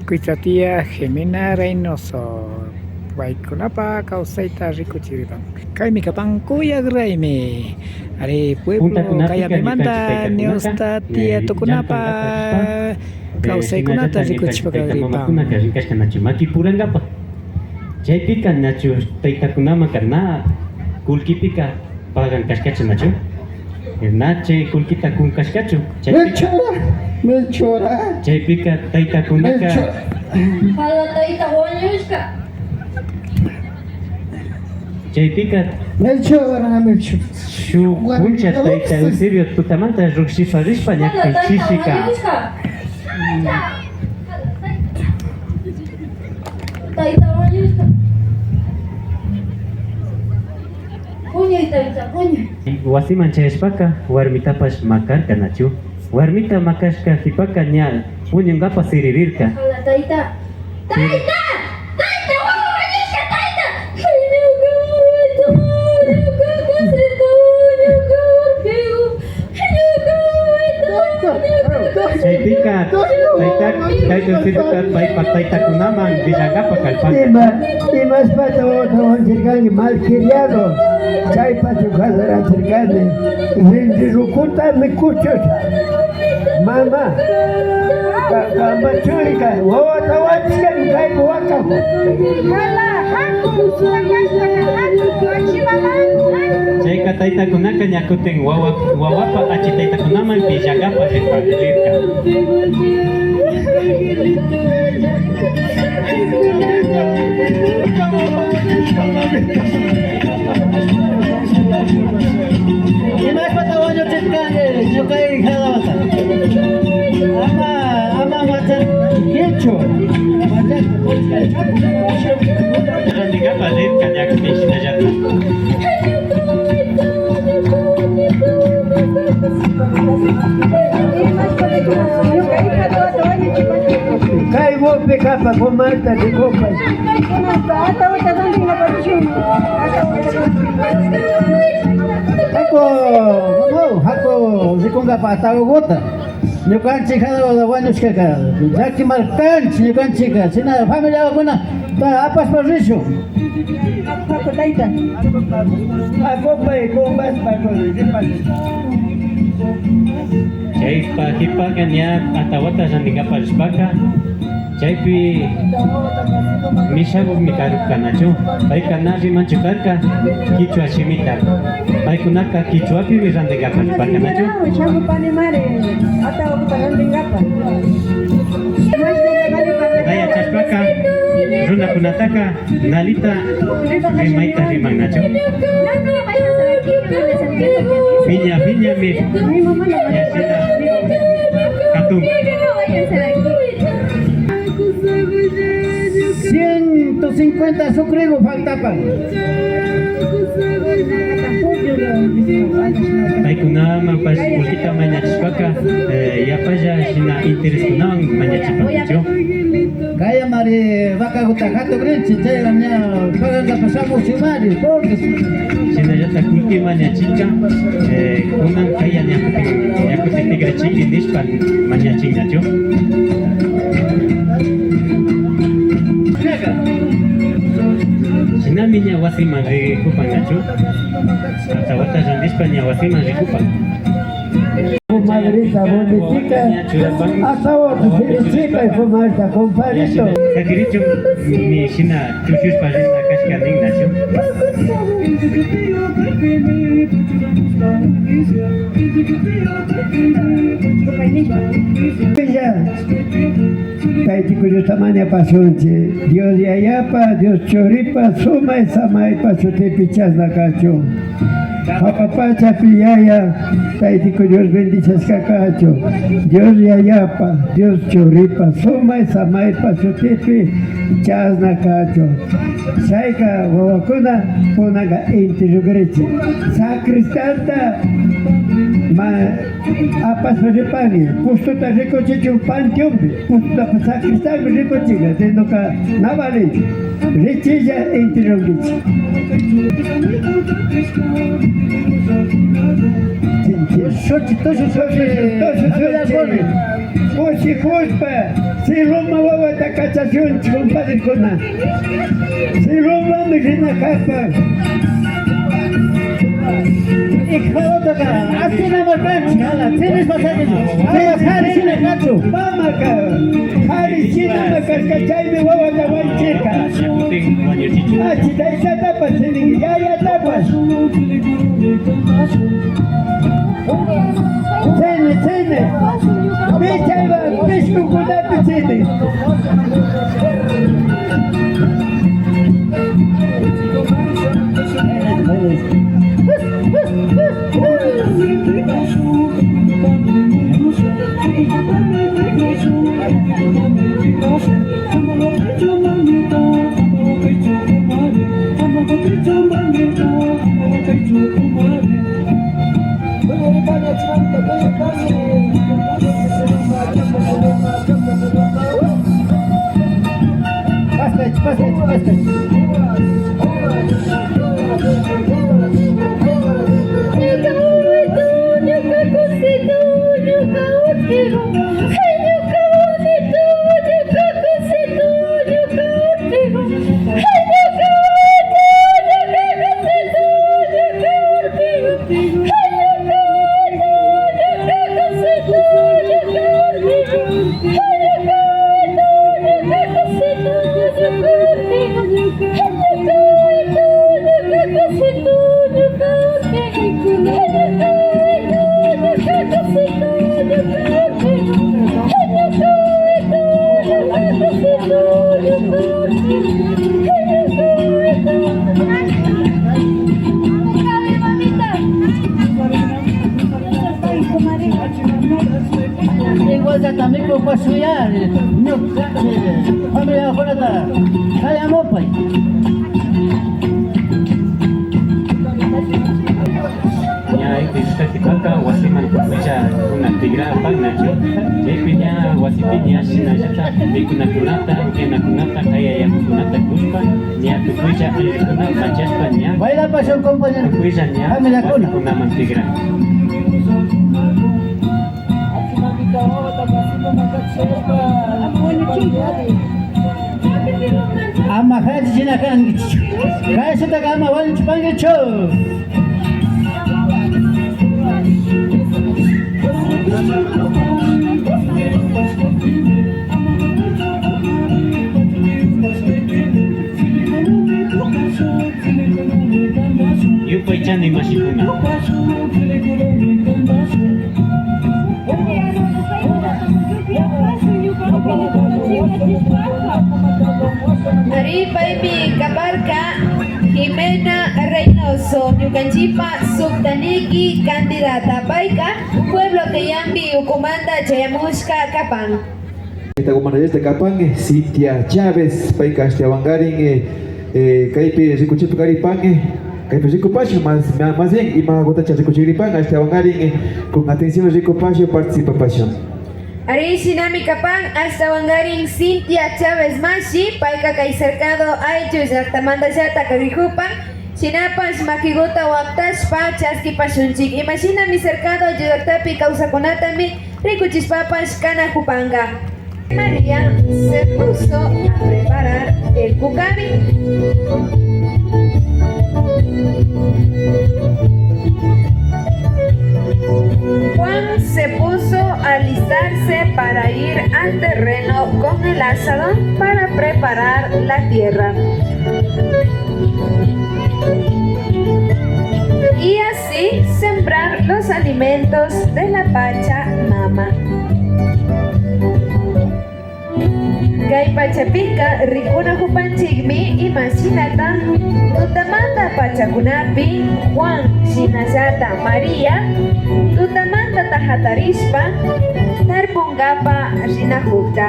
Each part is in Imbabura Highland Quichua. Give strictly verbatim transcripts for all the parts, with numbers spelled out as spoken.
Kuytsa tía Jimena Reynoso, paykunapa kawsayta rikuchiripan. Kaymi kapan kuyak raymi. Ari, pueblo Kayapimanta ñusta tía tukunapa kawsaykunata rikuchishpa kagripan. Maki purankapa. Chaypika nachu taytakunamanka na kullkipika pagan kashkachu nachu? Na chay kullkita kun kashkachu? Chaypika, Melchora, Melchora. Chaypika taytakunaka Melchora. Pala tayta wañushka. Chaypika Melchora, Melchora. Shuk puncha tayta Eusebio tutamanta llukshipa rishpa ñakpichishika. Tayta wañushka. Puñuy, tayta, puñuy. Wasiman chayashpaka warmitapash makarka nachu. Warmita makashka kipaka ña puñunkapa siririrka. Ala, tayta. Tayta! Tayta, wawa wañushka, tayta! Ay, ñuka wawita, ñuka cosita, ñuka warmiku. Chaypika tayta, tayta Eusebioka paypa taytakunaman willankapa kallpanka. Ima, imashpata wawata wawanchirkanki, malcriado, chaypachu kasaranchirkani, rinri rukuta mikuchus. Mama, ka-, kanpa churika, wawata wawanchirkani, kaypi wakaku. Chayka taytakunaka ña kutin wawa, wawapa achi taytakunaman willankapa rirka. Imashpata wañuchirkanki ñuka hijadota? Ama, ama macharichu. Rantinkapa rirka ña shinallata. Kay wopi kapa comadreta rikupay. Haku, haku, haku rikunkapa atawata. Ñukanchik hada wañushkaka llakimarkanchik ñukanchikka, shina familia wawakuna ta apashpa rishun. Haku tayta. Hakupay, kumbashpa, ripashpa. Chaypa kipaka ña atawata rantinkapa rishpaka, chaypi mishagukmi karka nachu. Payka na rimanchu karka kichwa shimita. Paykunaka kichwapimi rantinkapa rishpaka nachu. Shamupanimari atawakuta rantinkapa. Na yachashpaka runakunataka nalita rimayta riman nachu. Piña, piñami. Yashina. Katun. Ciento cincuenta sucre faltapan. Paykunamanpash kullkita mañachishpaka, eh, yapalla shina intereskunawan mañachipankichu. Kayamari vacakuta hatukrinchik, chaywan ña pagankapa shamushunmari, porque shinallata kullki mañachika, eh, kunan kaya ña kutin, ña kutin tikrachinki nishpa mañachinnachu. Shinami ña wasiman rikupannachu. Atawata randishpa ña wasiman rikupan. Comadrita bonitica, atawata sirichipay, comadrita, compadrito. Sakirichun mi shina tushushpa rina kashka ninnachu. Taytiku Diosta mañapashunchik, Dios Yayapa, Dios Churipa, sumay samaypa shutipi chashna kachun. Hapa pachapi Yaya, Taytiku Dios bendiciashka kachun. Dios Yayapa, Dios Churipa, sumay samaypa shutipi chashna kachun. Chayka wawakuna kunanka inti llukrichik. Sacristanta ma-, apashpa ripani, pustuta rikuchichun panteonpi, pustuta sacristanpi rikuchikka, sinoka na valinchu. Richilla enterronkichik. Tushu, tushu, tushu, tushu, tushu. Kushikushpa, si Roma wawata Kachashunchik, compadrekuna. Silumbami rina kapan. Hijadotaka asina markanchik, ala, tsenis pasajes. Ala, kari shina kachu. Mamaka, kari shina makarka, chaymi wawata wañuchirka. Achi, taytatapash sininki, yayatapash. Chaymi, chaymi. Pichaywan pishkukunapi chaymi. Igual ya también con paso ya, ñuka, familia, kaya mopay. Ña, este, este, kaka wasiman tukuylla kuna tigrapan nachu. Chaypi ña wasipi ña shinallata mikunakunata, upyanakunata, kaya yakukunata kushpa, ña tukuylla allkukuna manchashpa ña. Bailapashun, compañero. Tukuylla ña familiakuna wasikunaman tigran. Ama janchichina kankichu. Kay shutaka ama wañuchipankichu. Yupaychani mashikuna. Ari, paymi kaparka Jimena Reynoso, ñukanchipa suktaniki candidata. Payka pueblo Cayambi ukumanta chayamushka kapan. Esta comandante kapan, eh, Cintia Chávez, payka ashtawankarin, eh, eh, kaypi rikuchipa karipan, eh, kaypi rikupashun, más, más, más bien, imaguta chay rikuchiripan, ashtawankarin, eh, con atención rikupashun, participapashun. Ari, shinami kapan, ashtawankarin Cintia Chávez mashi, payka kay Cercado Ayllu llaktamantallata karikupan, shinapash makiguta waktashpa chaskipashunchik. Imashinami Cercado Ayllu llaktapi kawsakunatami rikuchishpapash kanakupanka. María se puso a preparar el cucabi. Juan se puso a alistarse para ir al terreno con el azadón para preparar la tierra. Y así sembrar los alimentos de la Pachamama. Kay pachapika rikunakupanchikmi imashinata tutamanta pachakunapi Juan shinallata María tutamantata hatarishpa tarpunkapa rinakukta.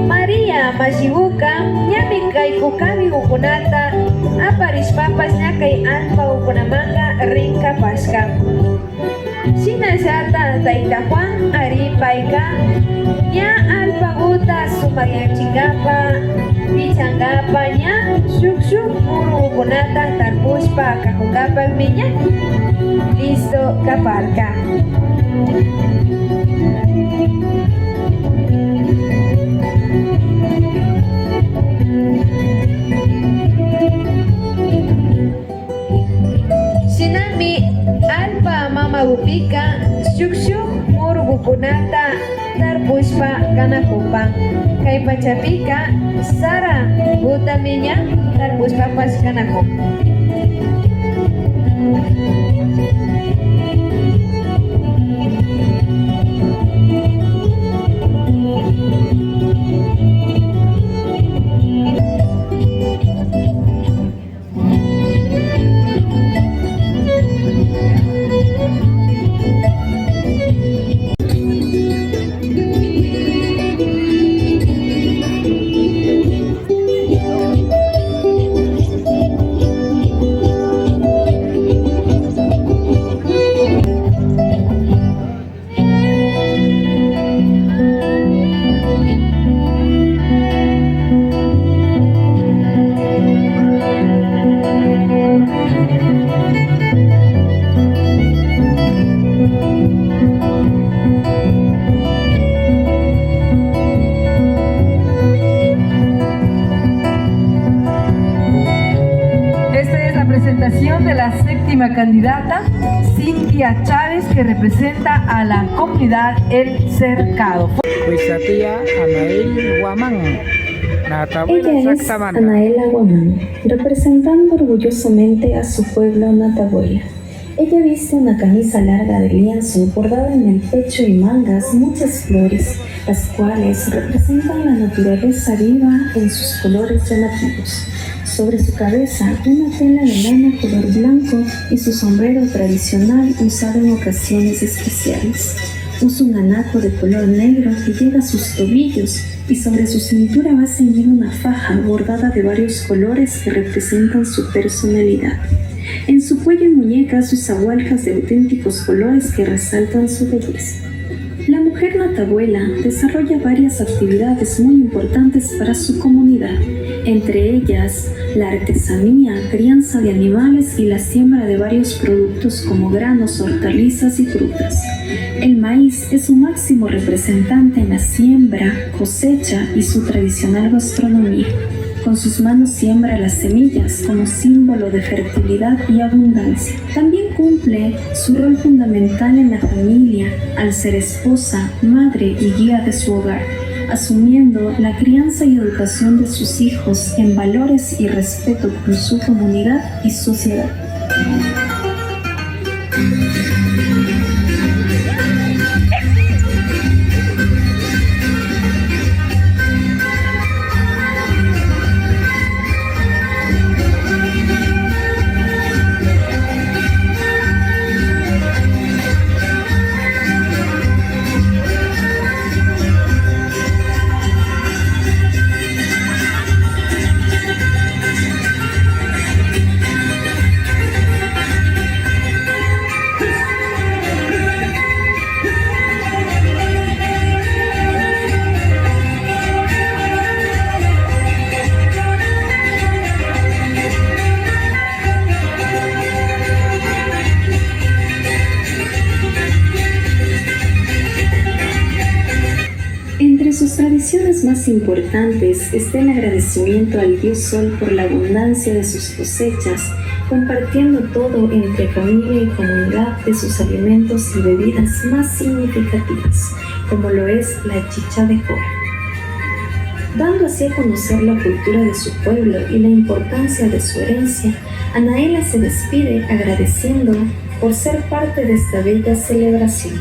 María mashiguka ñami kay cucabi ukunata aparishpapash ña kay allpa ukunamanka rinkapashka. Shinallata tayta Juan ari payka ña allpaguta sumakyachinkapa, pichankapa ña shuk shuk murugukunata tarpushpa kakunkapakmi ña listo kaparka. Tarpushpa kanakupan. Kay pachapika sara gutamiña tarpushpapash kanakun. Esta es la presentación de la séptima candidata, Cintia Chávez, que representa a la comunidad El Cercado. Kuisatiya Anael Guamán, Natabuela. Ella es Sactamanta. Anaela Guamán, representando orgullosamente a su pueblo Natabuela. Ella viste una camisa larga de lienzo bordada en el pecho y mangas muchas flores, las cuales representan la naturaleza viva en sus colores llamativos. Sobre su cabeza, una tela de lana color blanco y su sombrero tradicional usado en ocasiones especiales. Usa un anaco de color negro que llega a sus tobillos y sobre su cintura va ceñida una faja bordada de varios colores que representan su personalidad. En su cuello y muñecas usa hualcas de auténticos colores que resaltan su belleza. La mujer natabuela desarrolla varias actividades muy importantes para su comunidad, entre ellas la artesanía, crianza de animales y la siembra de varios productos como granos, hortalizas y frutas. El maíz es su máximo representante en la siembra, cosecha y su tradicional gastronomía. Con sus manos siembra las semillas como símbolo de fertilidad y abundancia. También cumple su rol fundamental en la familia al ser esposa, madre y guía de su hogar, asumiendo la crianza y educación de sus hijos en valores y respeto por su comunidad y sociedad. Entre sus tradiciones más importantes está el agradecimiento al dios Sol por la abundancia de sus cosechas, compartiendo todo entre familia y comunidad de sus alimentos y bebidas más significativas, como lo es la chicha de jora. Dando así a conocer la cultura de su pueblo y la importancia de su herencia, Anaela se despide agradeciendo por ser parte de esta bella celebración.